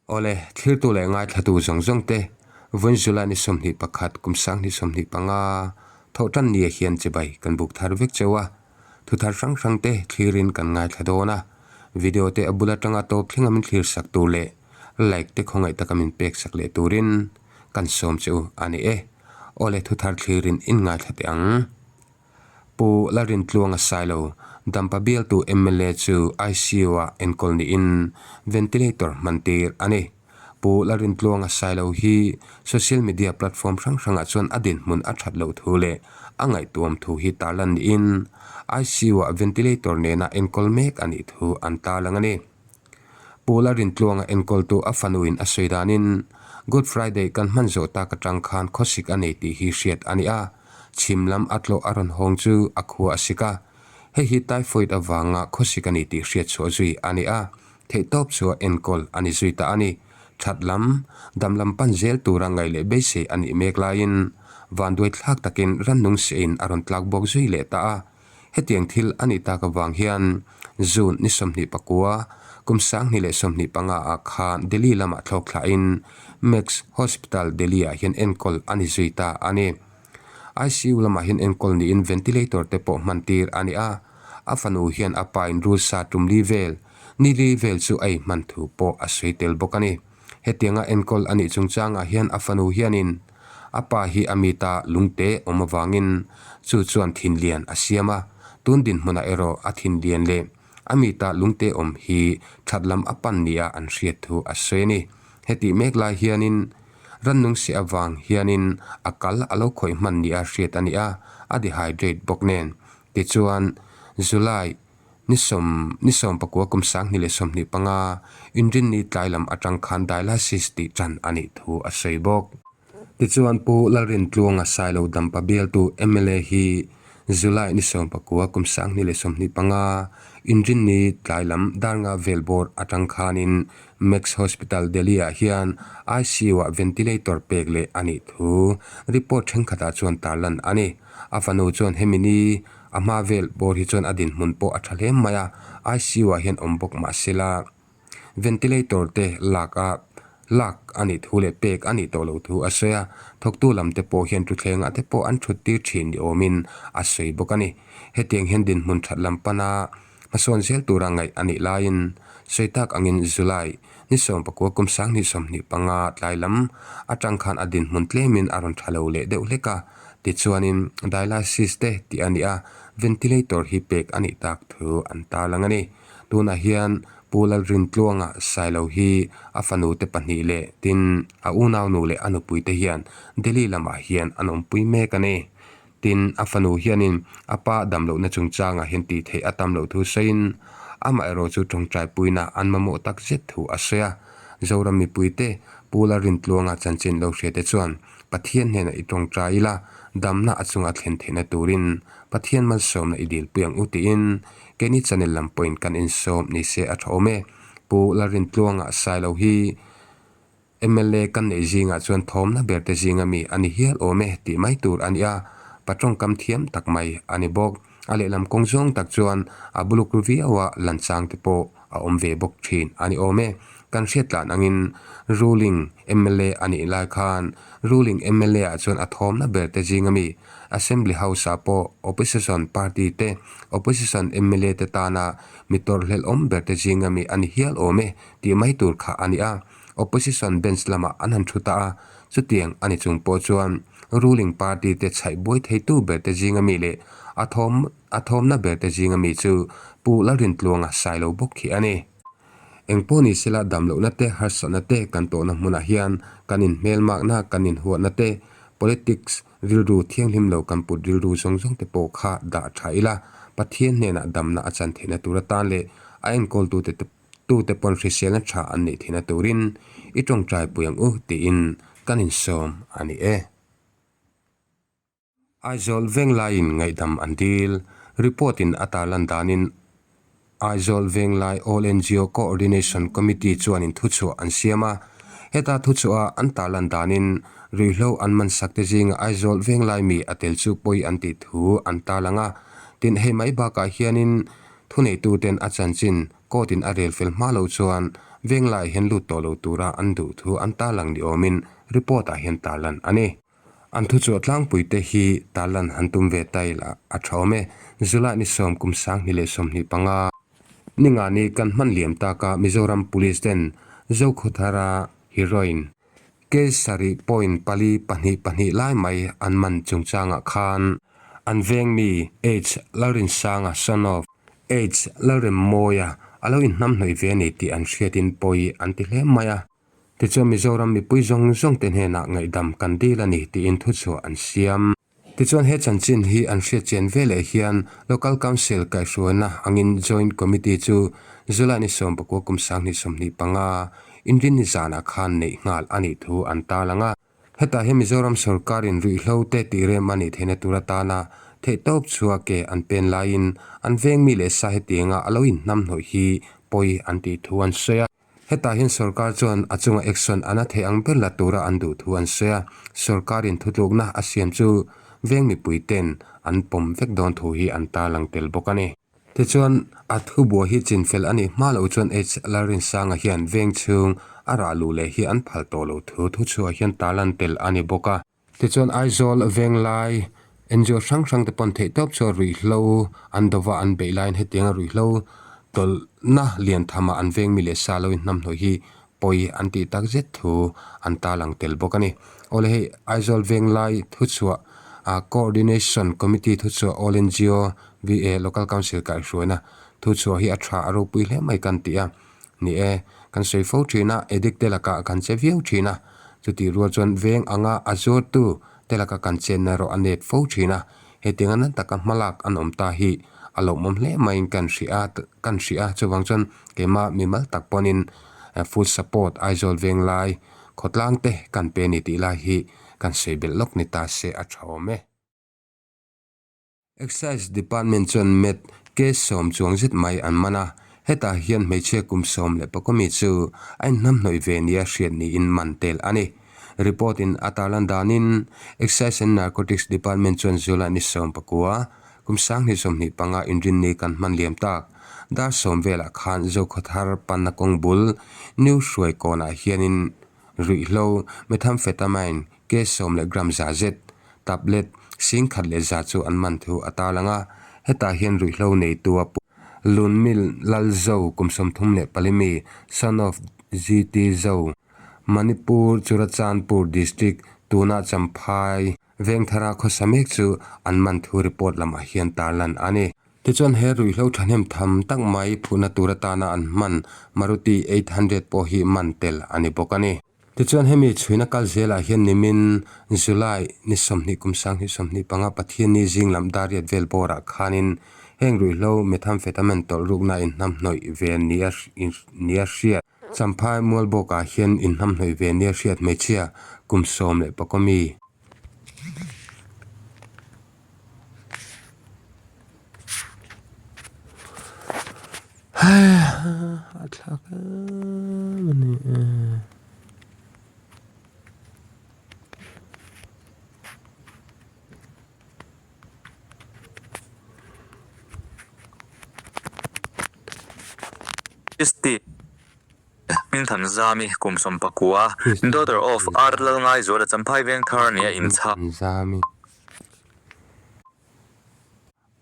Awle, thlirtu leh ngaithlatu zawng zawng te, vawiin July ni 21 kum 2025 thawhtan nia hian chibai kan buk thar vek cheu a, thu thar hrang hrang te thlirin kan ngaithla dawn a, video te a bul atanga tawp thlenga min thlir sak tur leh like te khawngaih taka min pek sak leh turin kan sawm che u a ni e. Awle, thu thar thlirin in ngaithla teh ang. Pu Lalrintluanga Sailo, Dampa bialtu mla chu ICU-ah enkawl niin ventilator hman tir a ni. Pu Lalrintluanga Sailo hi social media platform hrang hrangah chuan a dinhmun a that loh thu leh a ngaihtuam thu hi tarlan niin ICU-ah ventilator nena enkawl mek a nih thu an tarlang a ni. Pu Lalrintluanga enkawltu a fanuin a sawi danin Good Friday kan hman zawh tak atang khan khawsik a nei tih hi hriat a ni a. Chhim lam a tlawh a rawn hawng chu a khua a sik a, hei hi typhoid avanga khawsik a ni tih hriat chhuah zui a ni a, theihtawp chu a enkawl a ni zui ta a ni. That lam, dam lam pan zel tura ngaih leh beisei a nih mek laiin vanduai thlak takin rannung siahin a rawn tlak bawk zui leh ta a. Hetiang thil a nih tak avang hian June ni 29, kum 2025 ah khan Delhi lamah thlawk thlahin Max Hospital Delhi ah hian enkawl a ni zui ta a ni. ICU lamah hian enkawl niin ventilator te pawh hman tir a ni a, a fanu hian a pa in rul sa tum li vel, ni li vel chu a inhman thu pawh a sawi tel bawk a ni. Hetianga enkawl a nih chungchangah hian a fanu hianin a pa hi a mita lungte awm avangin chu chuan thinlian a siam a, tun dinhmunah erawh a thinlian leh a mita lungte awm hi that lam a pan nia an hriat thu a sawi a ni. Hetih mek lai hianin rannung si avang hianin a kal a lo khawih hman nia hriat a ni a, a dehydrate bawk nen. Tichuan, July Ni sawm, ni 19 kum 2025, Inrinni tlai lam atang khan dialysis tih tan a nih thu a sawi bawk. Tichuan Pu Lalrintluanga Sailo Dampa bialtu mla hi July ni 19 kum 2025, Inrinni tlai lam dar nga vel bawr atang khanin Max Hospital Delhi-ah hian ICU-ah ventilator pek leh a nih thu report thenkhatah chuan tarlan a ni. A fanu chuan hemi ni A hma vel bawr hi chuan a dinhmun pawh a tha hle mai a, ICU ah hian awm bawk mah sela ventilator te lak a lak a nih thu leh pek a nih tawh loh thu a sawi a, thawktu lam te pawh hian thutthleng ah te pawh an thut tir thin ni awmin a sawi bawk a ni. Hetiang hian dinhmun that lam pana hmasawn zel tura ngaih a nih laiin sawi tak angin July ni 19 kum 2025 tlai lam atang khan a dinhmun tlemin a rawn tha lo leh deuh hlek a. Tichuanin dialysis te tih a ni a, ventilator hi pek a nih tak thu an tarlang a ni. Tunah hian Pu Lalrintluanga Sailo hi a fanu te pahnih leh tin a unaunu leh a nupui te hian Delhi lamah hian an awmpui mek a ni. Tin, a fanu hianin a pa damlohna chungchangah hian tih theih a tam loh thu sawiin amaherawh chu tawngtaipuina an mamawh tak zet thu a sawi a. Zoram mipuite Pu Lalrintluanga chanchin lo hriate chuan Pathian hnenah i tawngtai ila, damna a chunga thlen theihna turin Pathian malsawmna i dilpui ang u tiin keini channel lam pawhin kan insawm ni se a tha awm e. Pu Lalrintluanga Sailo hi mla kan neih zingah chuan thawmna ber te zinga mi a ni hial awm e tih mai tur a ni a, pa tawngkam thiam tak mai a ni bawk. A lehlam kawng zawng tak chuan a buluk ru viau a, lanchang te pawh a awm ve bawk thin a ni awm e. Kan hriat tlan angin ruling mla a nih lai khan ruling mla ah chuan a thawmna ber te zing ami Assembly House ah pawh opposition party te opposition mla te tana mi tawrhhlelh awm ber te zing ami a ni hial awm e tih mai tur kha a ni a. Opposition bench lamah an han thu ta a, chutiang a ni chung pawh chuan ruling party te chhaih buai theitu ber te zing ami leh a thawm A thawmna ber te zinga mi chu Pu Lalrintluanga Sailo bawk khi a ni. Engpawh ni sela damlohna te, harsatna te kan tawhna hmunah hian kan inhmelmakna, kan inhuatna te, politics rilru thianghlim lo kan put rilru zawng zawng te pawh kha dah tha ila, Pathian hnenah damna a chan theihna tur atan leh a enkawltute tute pawn hriselna tha an neih theihna turin i tawngtai pui ang u tiin kan insawm a ni e. Aizawl Venglaiin ngaihdam an dil. Report in a tarlan danin Aizawl Venglai All NGO Coordination Committee chuanin thuchhuah an siam a. Heta thuchhuah a an tarlan danin ruihhlo an man sak te zinga Aizawl Venglai mi a tel chu pawi an tih thu an tarlang a. Tin, hei mai bakah hianin thuneituten a chanchin court in a rel fel hma loh chuan. Venglaiah hian lut tawh lo tura an duh thu an tarlang ni awmin report ah hian tarlan a ni. An thuchhuah tlangpui te hi tarlan han tum ve ta ila a tha awm e. July ni sawm kum 2025. Ningani kan hman liam taka Mizoram Police ten Zokhawthara heroin case sarih point pali pahnih pahnih lai mai an man chungchangah khan an veng mi H Lalrinsanga son of H Lalremmawia a lo inhnamhnawih ve a ni tih an hriatin pawi an ti hle mai a. Tichuan Mizoram mipui zawng zawng te hnenah ngaihdam kan dil a ni tiin thuchhuah an siam. Tichuan he chanchin hi an hriatchian veleh hian Local Council kaihhruaina angin Joint Committee chu July ni 19 kum 2025 Inrinni zanah khan neih nghal a nih thu an tarlang a. Hetah hian Mizoram sorkarin ruihhlo te tihrem a nih theihna tur atana theihtawp chhuah ke an pen laiin an veng mi leh sa hetianga a lo inhnamhnawih hi pawi an tih thu an sawi a. Hetah hian sorkar chuan a chunga action an a theih ang ber la tura an duh thu an sawi a, sorkarin thutlukna a siam chu veng mipui ten an pawm vek dawn thu hi an tarlang tel bawk a ni. Tichuan, a thubuai hi chinfel a nih hma loh chuan H Lalrinsanga hian veng chhung a rah luh leh hi an phal tawh loh thu thuchhuah hian tarlan tel a ni bawk a. Tichuan Aizawl Venglai ngo hrang hrang te pawn theihtawp chu ruihhlo an dova an beih laiin hetianga ruihhlo tawlhna lian thama an veng mi leh sa lo inhnamhnawih hi pawi an tih tak zet thu an tarlang tel bawk a ni. Awle hei Aizawl Venglai thuchhuah Coordination Committee thuchhuah All ngo VA Local Council kaihhruaina thuchhuah hi a tha a ropui hle mai kan ti a. Ni e, kan sawi fo thin a, addict te lakah kan che viau thin a, chutih rual chuan veng anga a zuartu te laka kan chenna erawh a net fo thin a, hetiang a nan taka hmalak an awm ta hi a lawmawm hle maiin kan hria a, kan hria a, chuvang chuan keimah mimal tak pawnin full support Aizawl Venglai khawtlang te kan pe a ni tih lai hi kan sawi belh lawk ni ta se a tha awm e. Excise Department chuan Met case sawm chuang zet mai an man a, hetah hian hmeichhia kum 11 mi chu a inhnamhnawih ve nia hriat niin man tel a ni. Report in a tarlan danin Excise and Narcotics Department chuan July ni 19, kum 2025 inrinni kan hman liam tak dar sawm velah khan Zokhawthar panna kawng bul New Hruaikawnah hianin ruihhlo methamphetamine case sawm leh gram za zet Tablet sing khat leh za chu an man thu a tarlang a, hetah hian ruihhlo neitu a pu. Lunmil Lalzo kum 34 mi, son of GT Zo, Manipur Churachandpur district tuna Champhai Vengthara khawsa mek chu an man thu report lamah hian tarlan a ni. Tichuan he ruihhlo thahnem tham tak mai phuhna tur atana an hman Maruti 800 pawh hi man tel a ni bawk a ni. Tichuan hemi chhuina kal zelah hian nimin July ni 20 kum 2025 Pathianni zing lam dariat vel bawrah khanin heng ruihhlo methamphetamine tawlh rukna inhnamhnawih ve nia nia hriat Champhai Mualbawkah hian inhnamhnawih ve nia hriat hmeichhia kum 11 mi Hahthlak em a ni e. Christy Hmingthanzami kum 19, daughter of R Lalngaizuala Champhai Vengthar nia inchhak. Hmingthanzami.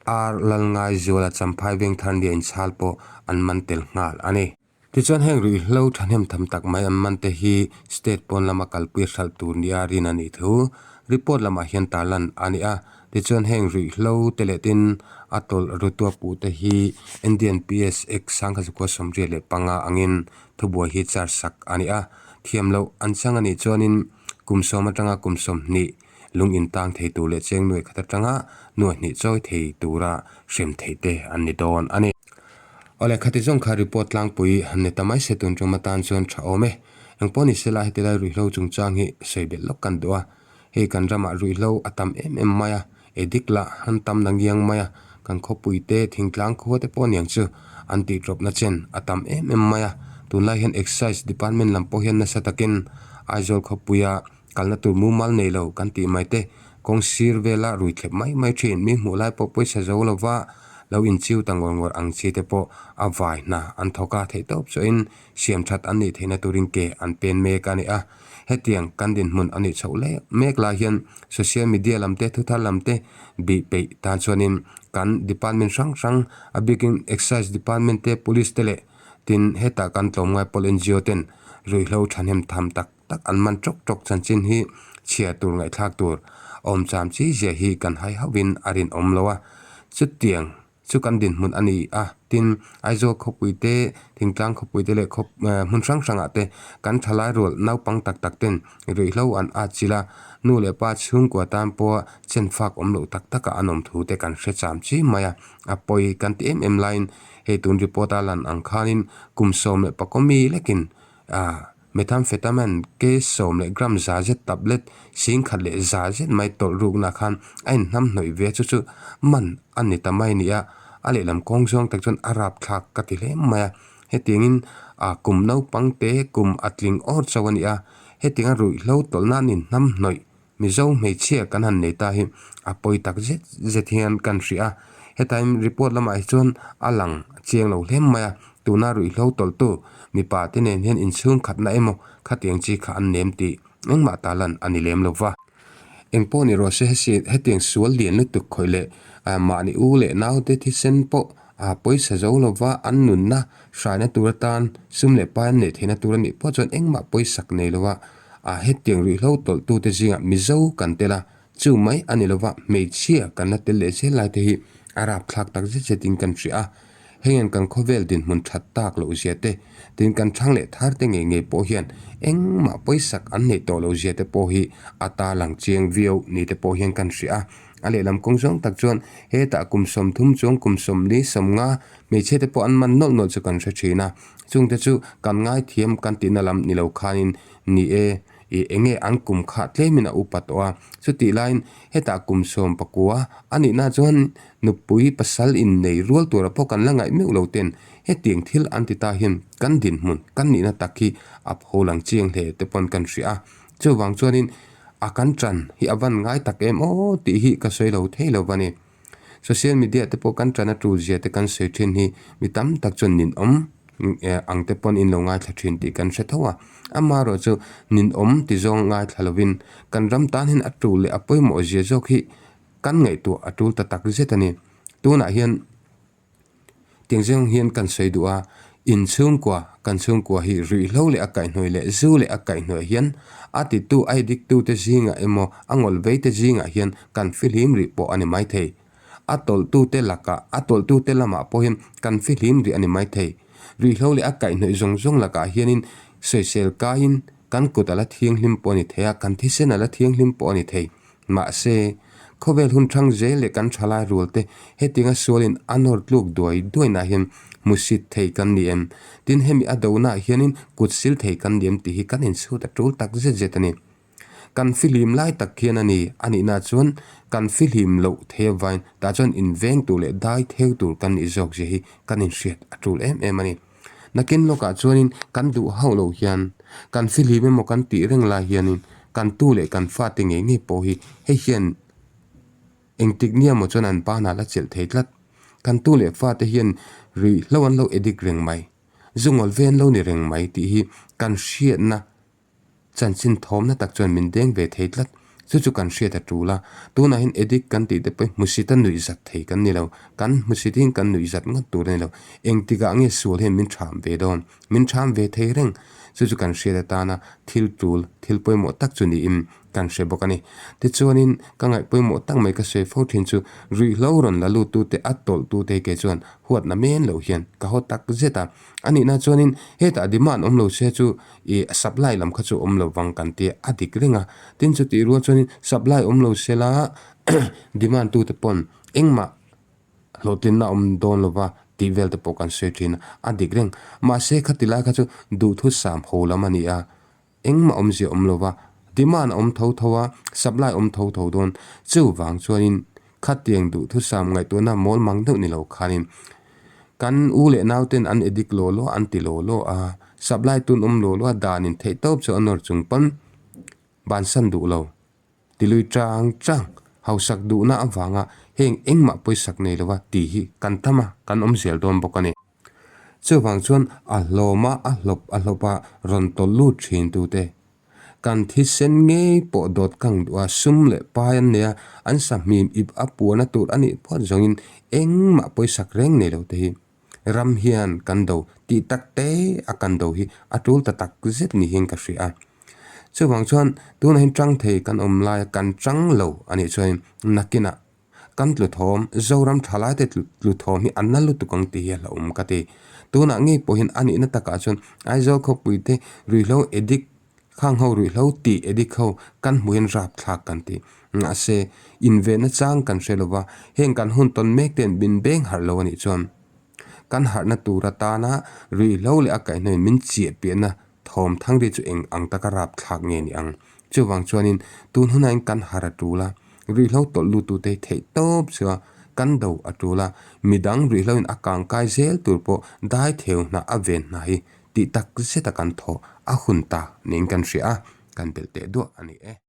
Ar Lalngaizuala Champhai Vengthar nia inchhal pawh an man tel nghal a ni. Tichuan heng ruihhlo thahnem tham tak mai an man te hi state pawn lama kalpui hralh tur nia rin a nih thu report lamah hian tarlan a ni a. Tichuan heng ruihhlo te leh tin a tawlh rutua puh te hi Indian PS Act 1985 angin thubuai hi charge sak a ni a. Thiam loh an chang a nih chuanin kum sawm atanga kum 20 Lung intang thei tur leh cheng nuai khat atanga nuai hnih chawi thei tura hrem theih te an ni dawn a ni. Awle khati zawng kha report tlangpui han ni ta mai se tun tum atan chuan tha awm e. Engpawh ni sela heti lai ruihhlo chungchang hi sawi belh lawk kan duh a. Hei kan ramah ruihhlo a tam em em mai a, edik lah han tam na ngiang mai a, kan khawpui te thingtlang khua te pawh niang chu an tih tawpna chen a tam em em mai a. Tunlai hian Excise Department lam pawh hian nasa takin Aizawl khawpuia Kalna tur mumal nei lo kan tih mai te, kawng sir vela rui thlep mai mai thin, mi hmuh lai pawh pawisa zo lova lo Lo inchiu ta ngawr ngawr ang chi te pawh a vai hna an thawk a, theihtawp chuahin siam that an nih theihna turin ke an pen mek a ni a. Hetiang kan dinhmun a nih chhoh leh mek lai hian social media lam te thuthar lam te bih peih tan chuanin kan department hrang hrang a bikin excise department te police te leh tin hetah kan tlawmngai pawl N_G_O ten ruihhlo thahnem tham tak tak an man tawk tawk chanchin hi chhiar tur ngaihthlak tur awm cham chi zia hi kan hai hauhin a rinawm lo a, chutiang chu kan dinhmun a ni a, tin Aizawl khawpui te, thingtlang khawpui te leh khaw hmun hrang hrangah te kan thalai rual naupang tak tak ten ruihhlo an at chilh a, nu leh pa chhungkua tan pawha chen fak awm loh tak taka an awm thu te kan hre cham chi mai a, a pawi kan ti em em laiin hei tun report a lan ang khanin kum 11 mi lekin ah. Methamphetamine ke sawm leh gram za zet tablet 10,000 leh za zet mai tawlh rukna khan a inhnam hnawih ve chu chu man a ni ta mai nia, a lehlam kawng zawng tak chuan a rap thlak ka ti hle mai a, hetiangin ah kum naupang te kum a tling awr chauh a ni a, hetianga ruihhlo tawlhna an inhnam hnawih Mizo hmeichhia kan han nei ta hi a pawi tak zet zet hian kan hria a, hetain report lamah hi chuan a lang chiang lo hle mai a, tuna ruihhlo tawlhtu mipa te nen hian inchhung khatna emaw khatiang chi kha an nem tih engmah ta lan a ni lem lo va. Engpawh ni rawh se hetiang sual lian lutuk khawih leh mahni u leh naute thisen pawh a pawisa zo lova an nunna hraina tur atan sum leh pai an neih theihna tur a nih pawh chuan engmah pawisak nei lova A hetiang ruihhlo tawlhtute zingah Mizo kan tel a, chu mai a ni lova hmeichhia kan la tel leh zel lai te hi a rapthlak tak zet zetin kan hria a. Hengin kan khawvel dinhmun that tak loh zia te, tin kan thang leh thar te ngei ngei pawh hian engmah pawisak an neih tawh loh zia te pawh hi a tarlang chiang viau ni te pawh hian kan hria a. A lehlam kawng zawng tak chuan hetah kum 30 chuang kum 40 50 hmeichhia te pawh an man nawlh nawlh chu kan hre thin a. Chungte chu kan ngaithiam kan tihna lam ni lo khanin Ni e, i enge an kum kha tlemin a upa tawh a, chutih laiin hetah kum 19 a nihna chuan nupui pasal innei rual tura pawh kan la ngaih meuh lo ten hetiang thil an ti ta hian kan dinhmun kan nihna tak hi a pho lang chiang hle te pawn kan hria a, chuvang chuanin a kan tan hi a van ngai tak em aw tih hi ka sawi lo thei lo va ni. Social media te pawh kan tan a tul zia te kan sawi thin hi mi tam tak chuan ninawm ang te pawn in lo ngaithla thin tih kan hre tho a, amaherawh chu ninawm ti zawng ngaithla lovin kan ram tan hian a tul leh a pawimawh zia zawk hi kan ngaihtuah a tul ta tak zet a ni. Tunah hian. Tiang zawng hian kan sawi duh a, in chhungkua, kan chhungkua hi ruihhlo leh a kaihhnawih leh zu leh a kaihhnawih hian a titu a ediktu te zingah emaw a ngawlvei te zingah hian kan fihlim rih pawh a ni maithei. A tawlhtu te lakah, a tawlhtu te lamah pawh hian kan fihlim rih a ni maithei. Ruihhlo leh a kaihhnawih zawng zawng lakah hianin sawisel kaiin kan kut a la thianghlim pawh a ni thei a, kan thisen a la thianghlim pawh a ni thei. Mahse, khawvel hun thang zel leh kan thalai rual te hetianga sualin a nawr tluk duai duainah hian hmusit thei kan ni em? Tin, hemi a donaah hianin kut sil thei kan ni em tih hi kan inchhut a tul tak zet zet a ni. Kan fihlim lai tak hian a ni, a nihna chuan kan fihlim loh thei avain tah chuan inveng tur leh dai theu tur kan nih zawk zia hi kan inhriat a tul em em a ni. Nakin lawkah chuanin kan duh hauh loh hian kan fihlim emaw kan tih reng lai hianin kan tu leh kan fate ngei ngei pawh hi hei hian engtik nia maw chuan an banah la chelh thei tlat. Kan tu leh fate hian ruihhlo an lo addict reng mai, zungawl ve an lo ni reng mai tih hi kan hriatna Chanchin thawmna tak chuan min deng ve thei tlat. Chu chu kan hriat a tul a. Tunah hian addict kan tih te pawh hi hmusit a nuih zat thei kan ni lo. Kan hmusit hian kan nuih zat ngawt tur a ni lo. Engtikah nge sual hian min tham ve dawn? Min tham ve thei reng. Chu chu kan hriat atana thil tul, thil pawimawh tak chu niin kan hre bawk a ni. Tichuanin ka ngaih pawimawh tak mai ka sawi fo thin chu ruihhlo rawn la luttute a tawlhtute hi kei chuan huatna men loh hian ka haw tak zet a. A nihna chuanin hetah demand awm lo se chu ih supply lam kha chu awm lo vang kan tia a dik reng a, tin chutih rual chuanin supply awm lo sela demand tute pawn engmah hlawhtlinna awm dawn lo va tih vel te pawh kan sawi thin a, a dik reng. Mahse khati lai kha chu duhthusam ho lam a ni a. Engmah awmzia awm lo va, demand a awm tho tho a, supply awm tho tho dawn. Chuvang chuanin khatiang duhthusam ngaihtuahna mawl mang deuh ni lo khanin kan u leh nauten an addict law law an ti law law a, supply tun awm law law a, danin theihtawp chu a nawr chung pawn bansan duh lo. Tilui chang chang, hausak duhna avanga Heng engmah pawisak nei lova tih hi kan tam a, kan awm zel dawn bawk a ni. Chuvang chuan a hlawma a hlawp a hlawpa rawn tawlh lut thin tute kan thisen ngei pawh dawt kang duh a, sum leh pai an nei a, an sahmim ip a puana tur a nih phawt zawngin engmah pawisak reng nei lo te hi ram hian kan do tih tak te a kan do hi a tul ta tak zet ni hian ka hria a. Chuvang chuan tunah hian tang thei kan awm lai a, kan tang lo a nih chuan nakinah Kan tlu thawm, Zoram thalaite tlu thawm hi a na lutuk ang tih hi a hlauhawm ka ti. Tunah ngei pawh hian a nihna takah chuan Aizawl khawpuite ruihhlo addict, khang ho ruihhlo tih addict ho kan hmuh hian rapthlak kan ti. Mahse, invenna chang kan hre lova, heng kan hun tawn mek ten min beng harh lo a nih chuan kan harhna tur atana ruihhlo leh a kaihhnawhin min chiah piahna Thawm thangri chu eng ang taka rapthlak nge ni ang? Chuvang chuanin tun hunain kan har a tul a, ruihhlo tawlh luttute hi theih tawp chu a kan do a tul a, midang ruihhloin a kangkai zel tur pawh dai theu hnah a ven hna hi tih tak zeta kan thawh a hun ta niin kan hria a, kan belh teh duah a ni e.